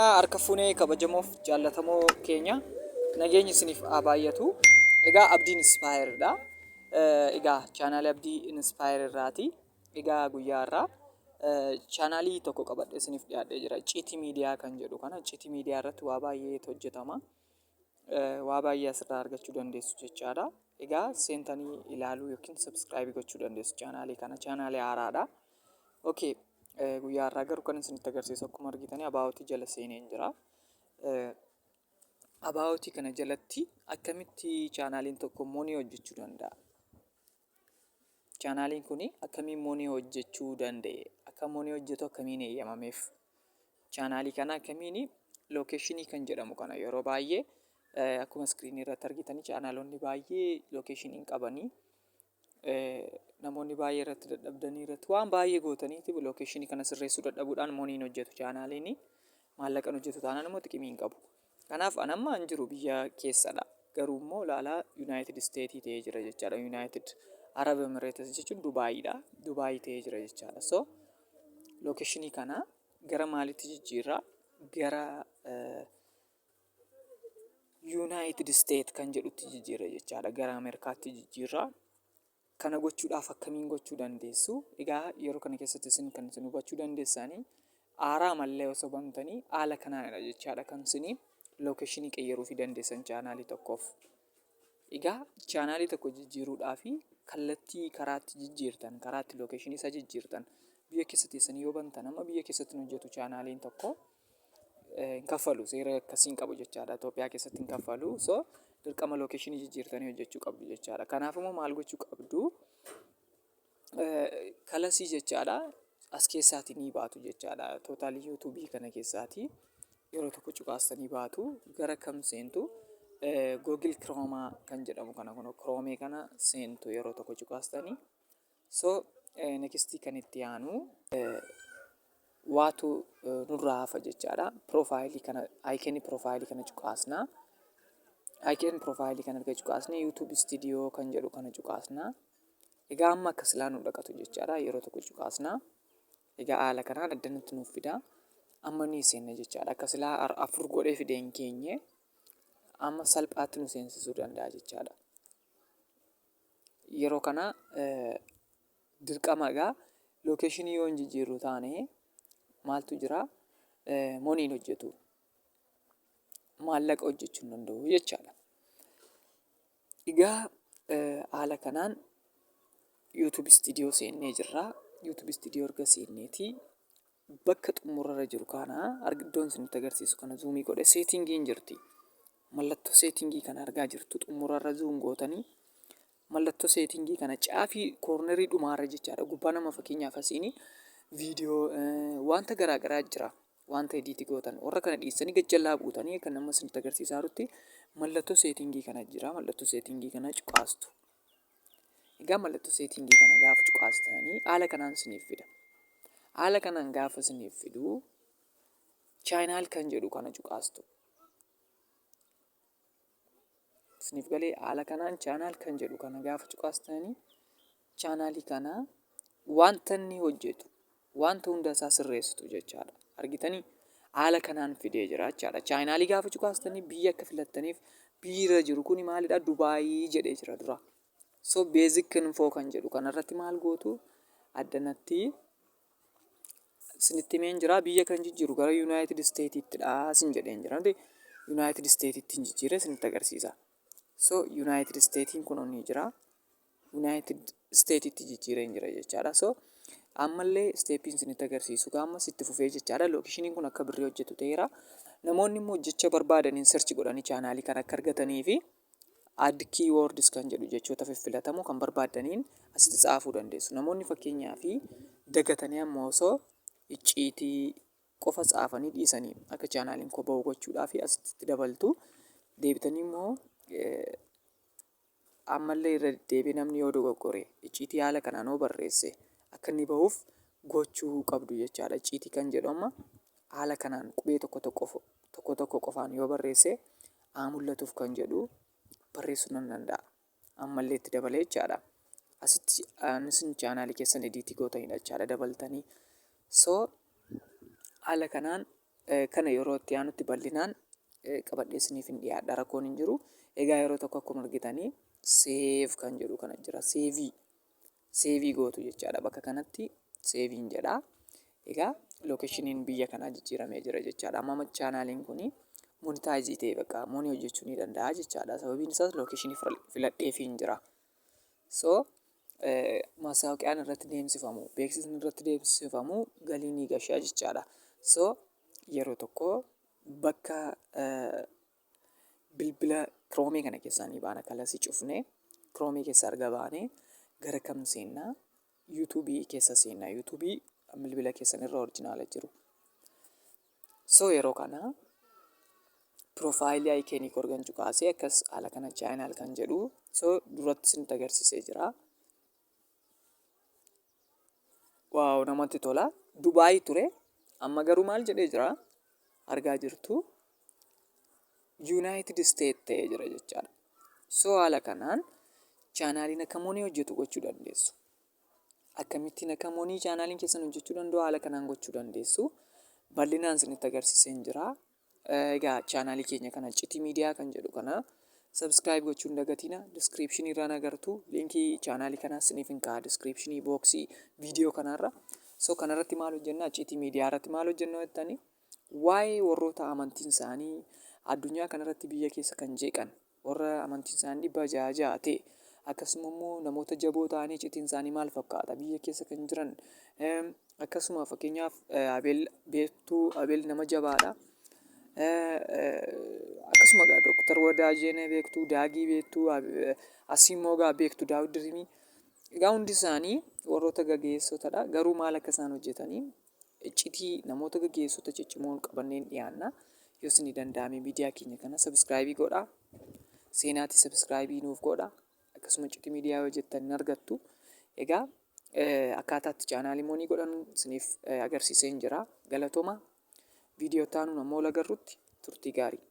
Harka fuunee kabajamoof jaallatamoo keenya, nageenyi isiniif haa baay'atu. Egaa Abdii Inspire dha. Egaa chaanaalii Abdii Inspire irraati. Egaa guyyaa har'aa chaanaalii tokko qabadhee isiniif dhiyaadhee jira. Icciitii miidiyaa kan jedhu kana, icciitii miidiyaa irratti waa baay'eetu hojjetama. Waa baay'ee asirraa argachuu dandeessu jechaadha. Egaa seentanii ilaaluu yookiin subscribe gochuu dandeessu chaanaalii kana. Chaanaalii haaraadha. Okay. Guyyaa har'aa garuu kan isinitti agarsiisu, akkuma argitanii about jala seeneen jira. About kana jalatti akkamitti chaanaaliin tokko money hojjechuu danda'a? Chaanaaliin kun akkamiin money hojjechuu danda'e? Akka money hojjetu akkamiin eeyyamameef? Chaanaalii kana akkamiin location kan jedhamu kana, yeroo baay'ee akkuma screenii irratti argitanii chaanaalonni baay'ee location hin qabanii, namoonni baay'ee irratti dadhabdanii, irratti waan baay'ee gootaniiti location kana sirreessuu dadhabuudhaan money hin hojjetu chaanaaliin. Maallaqan hojjetu taanaan immoo xiqimii hin qabu. Kanaaf an amma hin jiru biyya keessadha. Garuu immoo ilaalaa, United States ta'ee jira jechaadha. United Arab Emirates jechuun Dubaayiidha. Dubaayii ta'ee jira jechaadha. So location kana gara maalitti jijjiirraa? Gara United States kan jedhutti jijjiirra jechaadha. Gara Ameerikaatti jijjiirraa. Kana gochuudhaaf akkamiin gochuu dandeessu? Egaa yeroo kana keessatti isin kan isin hubachuu dandeessanii, haaraa mallee osoo bantanii haala kanaanidha jechaadha kan isinii location qeyyaruu dandeessan chaanaalii tokkoof. Egaa chaanaalii tokko jijjiiruudhaaf kallattii karaatti jijjiirtan, karaatti location isaa jijjiirtan, biyya keessa teessanii yoo bantan, amma biyya keessatti hin hojjetu chaanaaliin tokko, hin kaffalu, seera akkasii hin qabu jechaadha. Itoophiyaa keessatti hin kaffalu. So dirqama location jijjiirtanii hojjechuu qabdu jechaadha. Kanaaf immoo maal gochuu qabdu? Kalasii jechaadha. As keessaatii ni baatu jechaadha. Total YouTubeii kana keessaatii yeroo tokko cuqaastanii baatu. Gara kam seentu? Google Chrome kan jedhamu kana, kun Chrome kana seentu yeroo tokko cuqaastanii. So next kan itti aanu waatu nurraa hafa jechaadha. Profile kana, icon profile kana cuqaasnaa. Icon profile kana erga cuqaasnee, YouTube Studio kan jedhu kana cuqaasnaa. Egaa amma akka silaa nu dhaqatu jechaadha. Yeroo tokko cuqaasnaa. Egaa haala kanaan addanatti nuuf fida. Amma ni seenna jechaadha. Akka silaa afur godhee fidee hin keenye, amma salphaatti nu seensisuu danda'a jechaadha. Yeroo kana dirqama egaa location yoo hin jijjiirru taane maaltu jira? Moneyn hojjetu. Maallaqa hojjechuu hin danda'u jechaadha. Egaa haala kanaan YouTube Studio seennee jirra. YouTube Studio erga seenneetii, bakka xumurarra jiru kana, iddoon isinitti agarsiisu kana zoom godhe, settingiin jirti. Mallattoo setting kana argaa jirtu. Xumurarra zoom gootanii mallattoo setting kana caafii corner dhumaarra jechaadha. Gubbaa nama fakkeenyaaf asiin viidiyoo wanta garaagaraa jira. Wanta edit gootan warra kana dhiistanii gajjallaa buutanii kan nama isinitti agarsiisaa jirutti mallattoo setting kana jira. Mallattoo setting kana cuqaastu. Egaa mallattoo setting kana gaafa cuqaastanii haala kanaan isiniif fida. Haala kanaan gaafa isiniif fidu, channel kan jedhu kana cuqaastu. Isiniif galee? Haala kanaan channel kan jedhu kana gaafa cuqaastanii, chaanaalii kana wanta inni hojjetu, wanta hunda isaa sirreessitu jechaadha. Argitanii, haala kanaan fidee jira jechaadha. Chaanaalii gaafa cuqaastanii biyya akka filattaniif, biyyi irra jiru kuni maalidha? Dubaayii jedhee jira dura. So basic info kan jedhu kanarratti maal gootu? Addanatti isinitti himeen jira, biyya kan jijjiiru gara United Stateittidha sin jedheen jira. United Stateitti hin jijjiire, isinitti agarsiisa. So United Stateiin kun ni jira. United Stateitti jijjiireen jira jechaadha. So ammallee stepiin isinitti agarsiisu ammas itti fufee jechaadha. Locationiin kun akka birrii hojjetu ta'eera. Namoonni immoo jecha barbaadaniin search godhanii chaanaalii kan akka argatanii fi add keywords kan jedhu, jechoota fiffilatamoo kan barbaadaniin asitti tsaafuu dandeessu. Namoonni fakkeenyaa fi dagatanii ammoo osoo icciitii qofa tsaafanii dhiisanii akka chaanaaliin koo bahu gochuudhaa fi asitti dabaltu. Deebitanii immoo ammallee irra deddeebi'ee namni yoo dogoggore icciitii haala kanaan yoo barreesse akka inni bahuuf gochuu qabdu jechaadha. Icciitii kan jedhu amma haala kanaan qubee tokko tokko tokko tokko qofaan yoo barreesse haa mul'atuuf kan jedhu barreessuu nan danda'a. Ammallee itti dabalee jechaadha. Asitti isin chaanaalii keessan edit gootanidha jechaadha dabaltanii. So haala kanaan Kana yeroo itti aanutti bal'inaan qabadhee isiniif hin dhiyaadha, rakkoon hin jiru. Egaa yeroo tokko akkuma argitanii save kan jedhu kana jira. Save gootu jechaadha. Bakka kanatti saveiin jedha. Egaa locationiin biyya kanaa jijjiiramee jira jechaadha. Amma channeliin kuni monetize ta'e, bakka money hojjechuu ni danda'a jechaadha. Sababiin isaas location filadheefii hin jira. So maasaawoqiyaan irratti deemsifamu, beeksisni irratti deemsifamu galii ni gashaa jechaadha. So yeroo tokko bakka bilbila Chrome kana keessaa ni baana, kalasii cufnee Chrome keessaa erga baanee gara kam seennaa? YouTube keessa seennaa. YouTube bilbila keessan irra original jiru. So yeroo kana profile icon korgan cuqaasee akkas haala kana channel kan jedhu so duratti isinitti agarsiisee jira. Wow, namatti tola. Dubaay ture. Amma garuu maal jedhee jira? Argaa jirtu, United State ta'ee jira jechaadha. So haala kanaan channeliin akka money hojjetu gochuu dandeessu. Akkamittiin akka money channeliin keessan hojjechuu danda'u haala kanaan gochuu dandeessu. Bal'inaan isinitti agarsiiseen jira. Egaa channelii keenya kana, Citii Miidiyaa kan jedhu kana, subscribe gochuu hin dagatina. Description irraan agartu, linkii channelii kanaa isiniif hin kaa'a description boxii viidiyoo kanarra. So kanarratti maal hojjennaa? Citii Miidiyaa irratti maal hojjennaa jettanii, waa'ee warroota amantiin isaanii addunyaa kanarratti biyya keessa kan jeeqan, warra amantiin isaanii 606 ta'e, akkasuma immoo namoota jaboo ta'anii iccitiin isaanii maal fakkaata biyya keessa kan jiran, akkasuma fakkeenyaaf Abeel beektuu, Abeel nama jabaadha. Akkasuma egaa Dooktar Wadaajeen beektuu, Daagii beektuu, asii immoo egaa beektu Daawud Dirimii. Egaa hundi isaanii warroota gaggeessotadha. Garuu maal akka isaan hojjetanii iccitii namoota gaggeessota ciccimoo qabanneen dhiyaanna. Yoo isinii danda'ame miidiyaa keenya kana subscribe godhaa. Seenaatii subscribe nuuf godhaa. Akkasuma Citii Miidiyaa yoo jettan hin argattu. Egaa akkaataatti channelii money godhan isiniif agarsiiseen jira. Galatooma. Viidiyoo itti aanuun ammoo wal agarrutti turtii gaarii.